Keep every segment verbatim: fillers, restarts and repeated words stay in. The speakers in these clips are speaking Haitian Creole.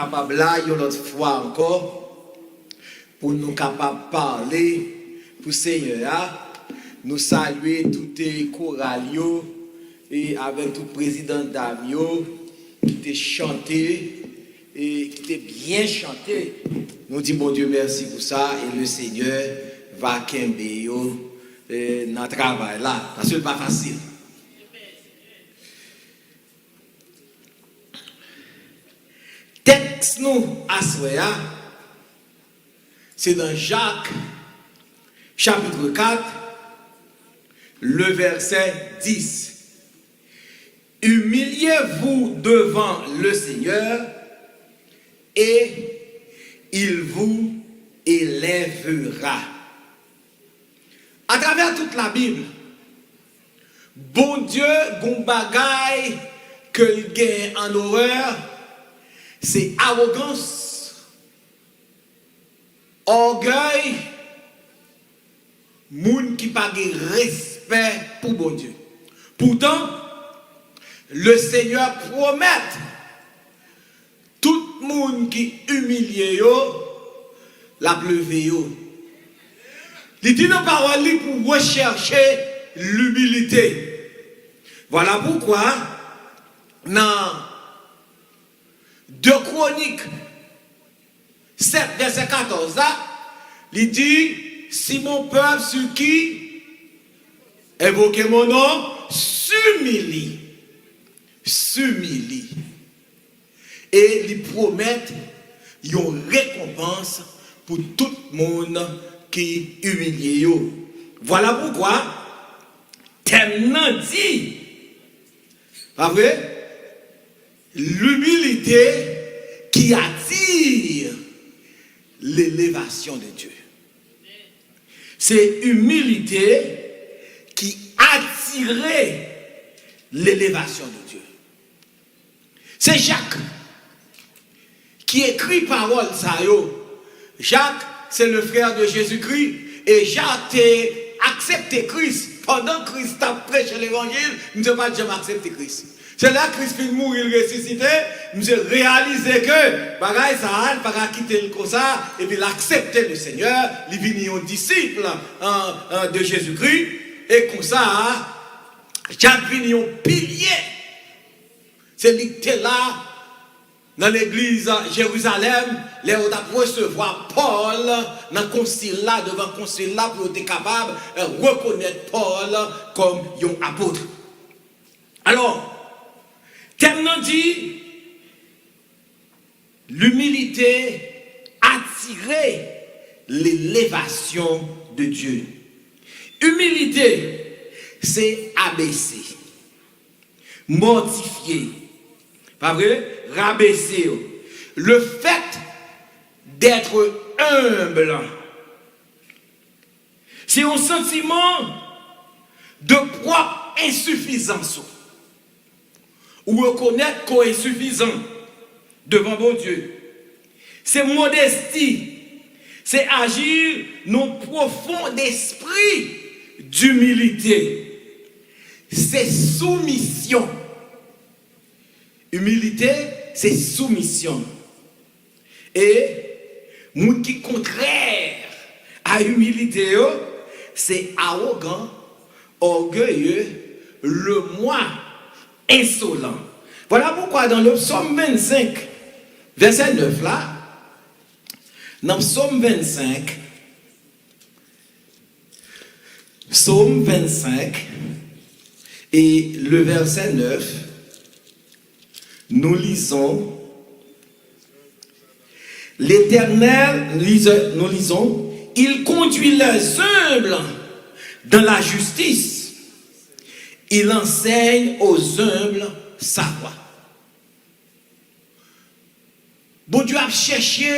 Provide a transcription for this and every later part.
kapab la yon lòt fwa ankò pou nou kapab pale pou Senyè a. Nou salye tout koral yo e avèk tout prezidan dam yo ki te chante e ki te byen chante. Nou di Bondye mèsi pou sa e le Senyè va kenbe yo e nan travay la. Paske l pa fasil. Tèks nou aswè a, se nan Jak, chapitre quatre, le verset dix. Humiliez-vous devant le Seigneur et il vous élèvera. Atravè tout Labib, Bondye gon bagay ke l gen an orè, se awogans, ògèy, moun ki pa gen respè pou Bondye. Poutan, le Senyè pwomèt tout moun ki imilye yo, l ap leve yo. Li di nan pawòl li pou rechèche limilite. Vwala poukwa, nan de Kwonik sèt, vèsè katòz la, li di, si mon peuple sur qui invoquer mon nom s'humilie, s'humilie. E li pwomèt yon rekonpans pou tout moun ki imilye yo. Vwala poukwa tèm nan di, pa vre? L'humilité qui attire l'élévation de Dieu. Se imilite ki atire lelevasyon de Dye. Se Jak ki ekri pawòl sa yo. Jak, se le frè de Jezikri, e Jak te aksepte Kris pandan Kris t ap preche levanjil, misye pa t janm aksepte Kris. Se lè Kris fin mouri, l resisite, misye reyalize ke bagay sa a, l pa ka kite l konsa, epi l aksepte le Senyè, li vini yon disip, an, an, de Jezikri, e konsa, Jak vini yon pilye. Se li k te la nan legliz Jerizalèm, lè yo t ap resevwa Pòl nan konsil la, devan konsil la, pou yo te kapab, eh, rekonèt Pòl kòm yon apot. Alò, tèm nan di, l'humilité attire l'élévation de Dieu. Imilite, se abese, mòtifye, pa vre? Rabese yo. Le fait d'être humble, se yon santiman de pwòp ensifizans ou. Ou rekonèt ke w ensifizan devan Bondye. Se modesti. Se aji nan pwofon espri dimilite. Se soumisyon. Imilite, se soumisyon. E moun ki kontrè a imilite yo, se awogan, ògeye, lemwa, ensolan. Vwala poukwa dan le Psaume vennsenk, vèsè nèf la, nan Psaume vennsenk, Psaume vennsenk et le verset neuf, nous lisons, l'Éternel, nous lisons, il conduit les humbles dans la justice, il enseigne aux humbles sa voie. Bondye ap chèche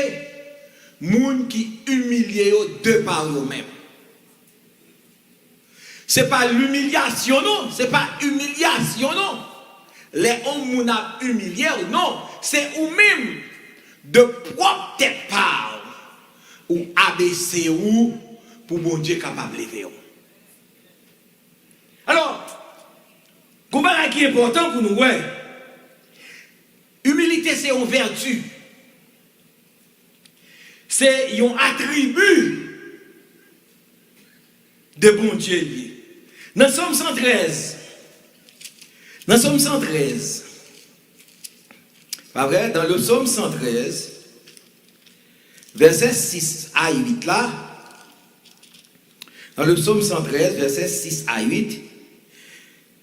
moun ki imilye yo de pa yo menm. Se pa limilyasyon non, se pa imilyasyon non. Lè yon moun ap imilye w, non, se ou menm, de pwòp tèt pa w, ou abese ou pou Bondye kapab leve w. Alò, gon bagay ki enpòtan pou nou wè. Imilite se yon vèti. se yon atribi de Bondye l ye. Nan Sòm san trèz, nan Sòm san trèz, pa vre? Dans le psaume cent treize, vèsè sis a uit la, dans le psaume cent treize, vèsè sis a uit,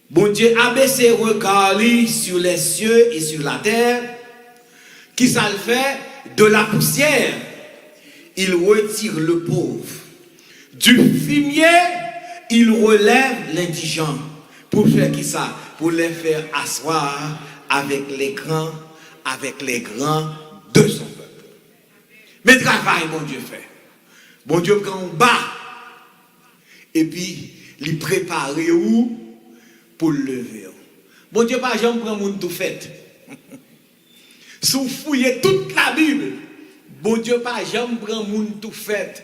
Bondye abese rega li sur les cieux et sur la terre. Kisa l fè? De la poussière, il retire le pauvre. Du fumier, il relève l'indigent. Pou fè kisa? Pou les faire asseoir avec les grands, avec les grands de son peuple. Men travay Bondye fè. Bondye pran w ba, epi li prepare w pou l leve w. Bondye pa janm pran moun tou fèt. Si w fouye tout Labib, Bondye pa janm pran moun tou fèt.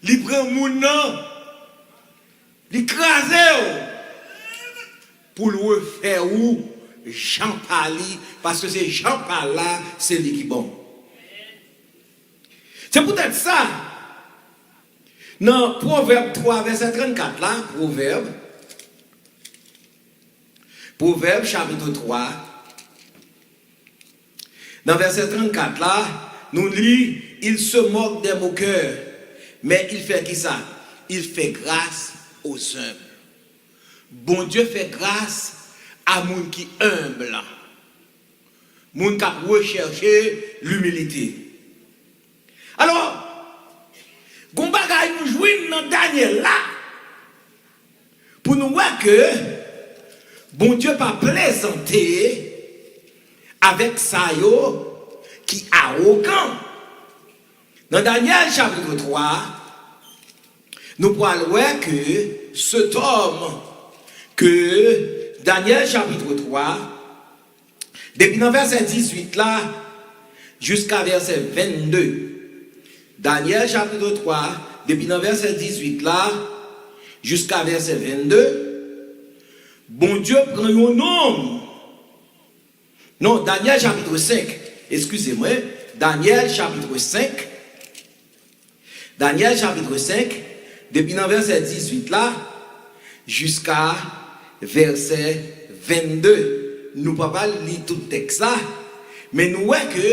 Li pran moun nan, li kraze w pou l refè ou jan pa li, paske se jan pa l la, se li ki bon. Se poutèt sa, nan Pwovèb twa, vèsè trannkat la, Pwovèb, Pwovèb, chapit twa, nan vèsè trannkat la, nou li, Il se moque des moqueurs, men il fait kisa? Il fait grâce aux humbles. Bondye fè gras a moun ki enb, moun k ap rechèche limilite. Alò, gon bagay nou jwenn nan Danyèl la, pou nou wè ke Bondye pa plezante avèk sa yo ki awogan. Nan Danyèl chapit twa, nou pral wè ke cet homme ke Danyèl chapit twa, depi nan vèsè dizuit la jiska vèsè vennde. Danyèl chapit twa, depi nan vèsè dizuit la jiska vèsè vennde, Bondye pran yon nonm. Non, Danyèl chapit senk, eskize mwen, Danyèl chapit senk, Danyèl chapit senk, depi nan vèsè dizuit la jiska vèsè vennde. Nou pa pral li tout tèks la, men nou wè ke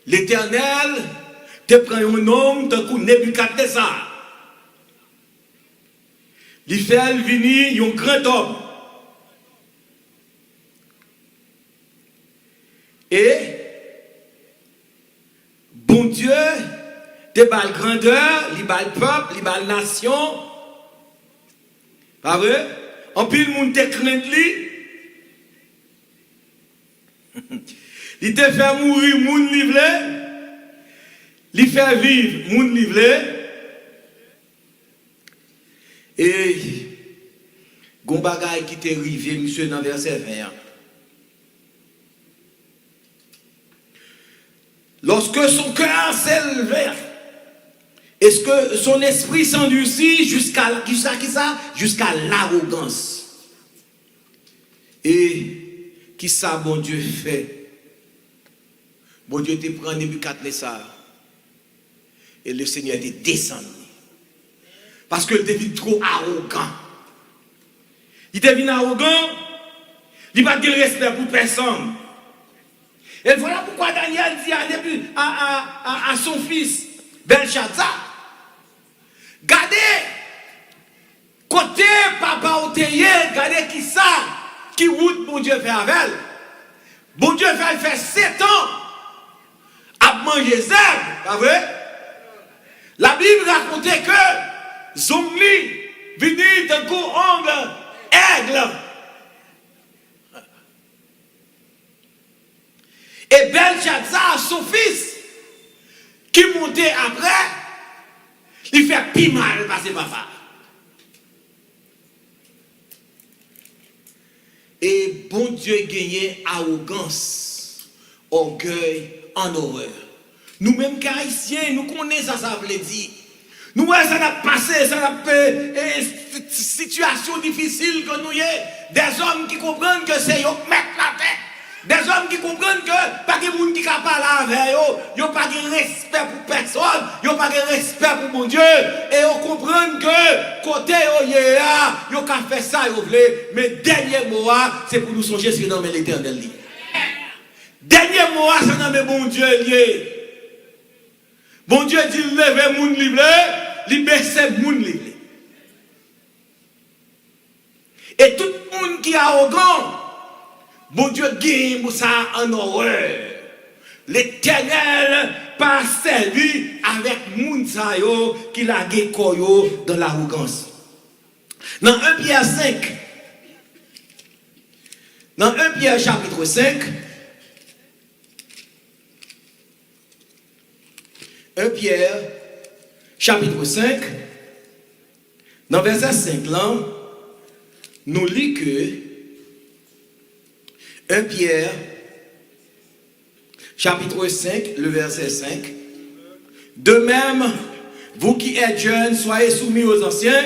Letènèl te pran yon nonm tankou Nebikadneza. Li fè l vini yon grandòm. E Bondye te ba l grandè, li ba l pèp, li ba l nasyon. Pa vre? Anpil moun te krenn li. Li te fè mouri moun li vle, li fè viv moun li vle. E gon bagay ki te rive misye nan vèsè ven an. Lorsque son cœur s'éleva, est-ce que son esprit s'endurcit jusqu'à, jusqu'à qui ça? Jusqu'à l'arrogance. E kisa Bondye fè? Bondye te pran Nebikadneza e le Senyè te desann li. Paske l te vin two awogan. Li te vin awogan, li pa t gen respè pou pèsonn. E vwala poukwa Danyèl di a, Nebi- a, a, a, a son fis Bèlchazar, gade kote papa w te ye, gade kisa, ki wout Bondye fè avè l. Bondye fè l fè setan ap manje zèb, pa vre? Labib rakonte ke zong li vini tankou ong èg. E Bèlchazar, son fis, ki monte apre, li fè pi mal pase papa. E Bondye genyen awogans, ògèy, an orè. Nou menm ke Ayisyen, nou konnen sa sa vle di. Nou wè sa n ap pase, sa n ap, e, e, si- sitiyasyon difisil ke nou ye. Dèzòm ki konprann ke se yo k mèt latè. Dèzòm ki konprann ke pa gen moun ki ka pale avè yo. Yo pa gen respè pou pèsòn, yo pa gen respè pou Bondye, e yo konprann ke kote yo ye a, yo ka fè sa yo vle, men dènye mo a, se pou nou sonje se nan men Letènèl li ye. Dènye mo a, se nan men Bondye li ye. Bondye di l leve moun li vle, li bese moun li vle. E tout moun ki awogan, Bondye genyen pou sa an orè. Letènèl pa sèvi avèk moun sa yo ki lage kò yo dan lawogans. Nan en Pyè senk, nan en Pyè chapit senk, en Pyè chapit senk, nan vèsè senk lan, nou li ke en Pyè, chapitre cinq, le verset cinq. De même, vous qui êtes jeunes, soyez soumis aux anciens,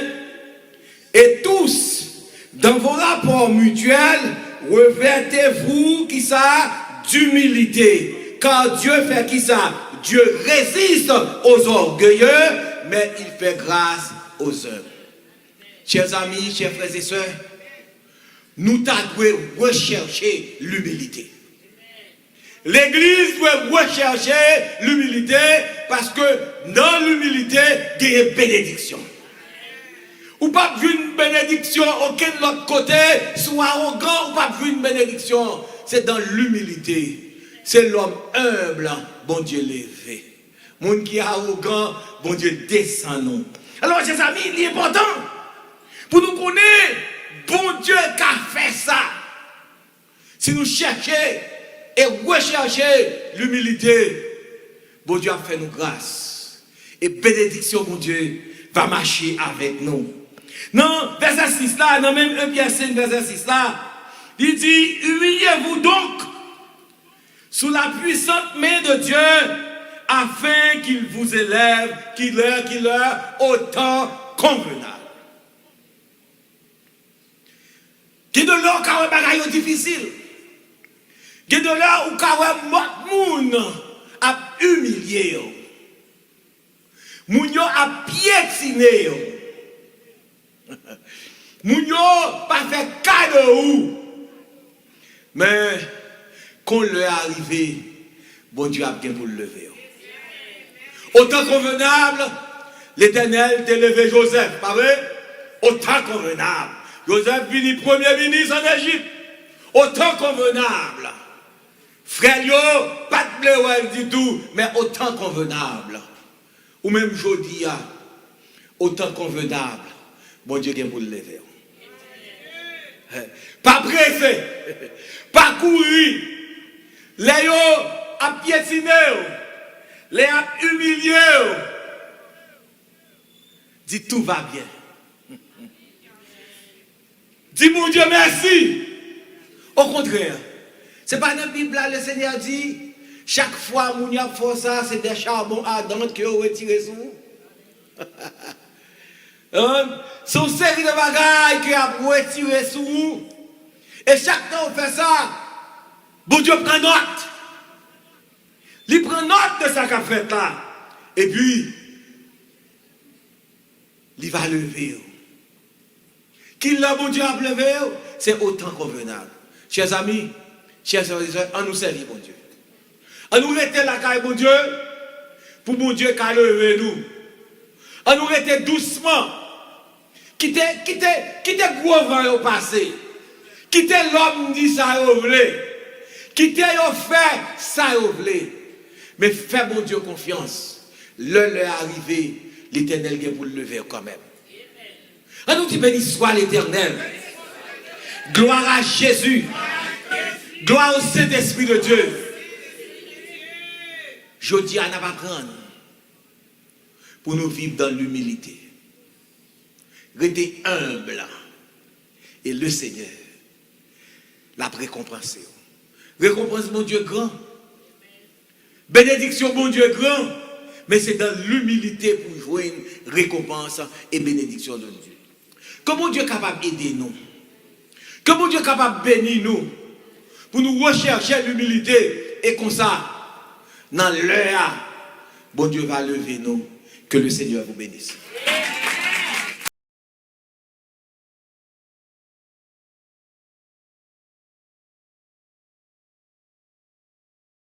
et tous, dans vos rapports mutuels, revêtez-vous qui ça d'humilité, car Dieu fait qui ça? Dieu résiste aux orgueilleux, mais il fait grâce aux humbles. Chers amis, chers frères et sœurs, nou ta dwe rechèche limilite. Legliz dwe rechèche limilite, paske nan limilite, genyen benediksyon. Ou p ap jwenn benediksyon okenn lòt kote, si w awogan, ou p ap jwenn benediksyon. Se dan limilite. Se lòm enb Bondye leve. Moun ki awogan, Bondye desann ou. Alò, chè zanmi, li enpòtan pou nou konnen Bondye ka fè sa. Si nou chèche e rechèche limilite, Bondye ap fè nou gras. E benediksyon Bondye va mache avèk nou. Nan vèsè sis la, nan menm en Pyè senk vèsè sis la, li di, humiliez-vous donc sous la puissante main de Dieu, afin qu'il vous élève, qu'il leur, qu'il leur, au temps convenable. Gen de lè ou ka wè bagay yo difisil. Gen de lè ou ka wè lòt moun ap imilye w. Moun yo ap pyetine w. Moun yo pa fè ka de ou. Men, kon lè a rive, Bondye ap gen pou l leve w. Au temps convenable, Letènèl te leve Jozèf, pa vre? Au temps convenable. Jozèf vini premye minis ann Ejip. Au temps convenable. Frè l yo pa t vle wè l ditou, men au temps convenable. Ou menm jodi a, au temps convenable, Bondye gen pou l leve w. Pa prese, pa kouri. Lè yo ap pyetine w, lè y ap imilye w, di tout va bien. Di Bondye mèsi. Okontrè, se pa nan Bib la, Lesenyè di, chak fwa moun yo ap fè w sa, se des charbons ardents ke yo retire sou ou. Hein? Se yon seri de bagay ke y ap retire sou ou. E chak tan yo fè sa, Bondye pran nòt. Li pran nòt de sa k ap fèt la. Epi, li va leve w. Ki lè Bondye ap leve w? Se au temps convenable. Chè zanmi, chè frè e sè, ann nou sèvi Bondye. Ann nou rete lakay Bondye pou Bondye ka leve nou. Ann nou rete dousman. Kite, kite, kite gwo van yo pase. Kite lòm di sa yo vle. Kite yo fè sa yo vle. Men fè Bondye konfyans. Lè lè a rive, Letènèl gen pou l leve w kanmenm. Ann nou di, béni soit l'Éternel. Gloire à Jésus. Gloire au Saint-Esprit de Dieu. Jodi a, n ap aprann pou nou viv dans l'humilité. Rete enb. E Lesenyè, l ap rekonpanse w. Rekonpans Bondye gran. Benediksyon Bondye gran, men se dans l'humilité pou jwenn rekonpans e benediksyon de Dye. Ke Bondye kapab ede nou. Ke Bondye kapab beni nou pou nou rechèche limilite e konsa, nan lè a, Bondye va leve nou. Que le Seigneur vous bénisse.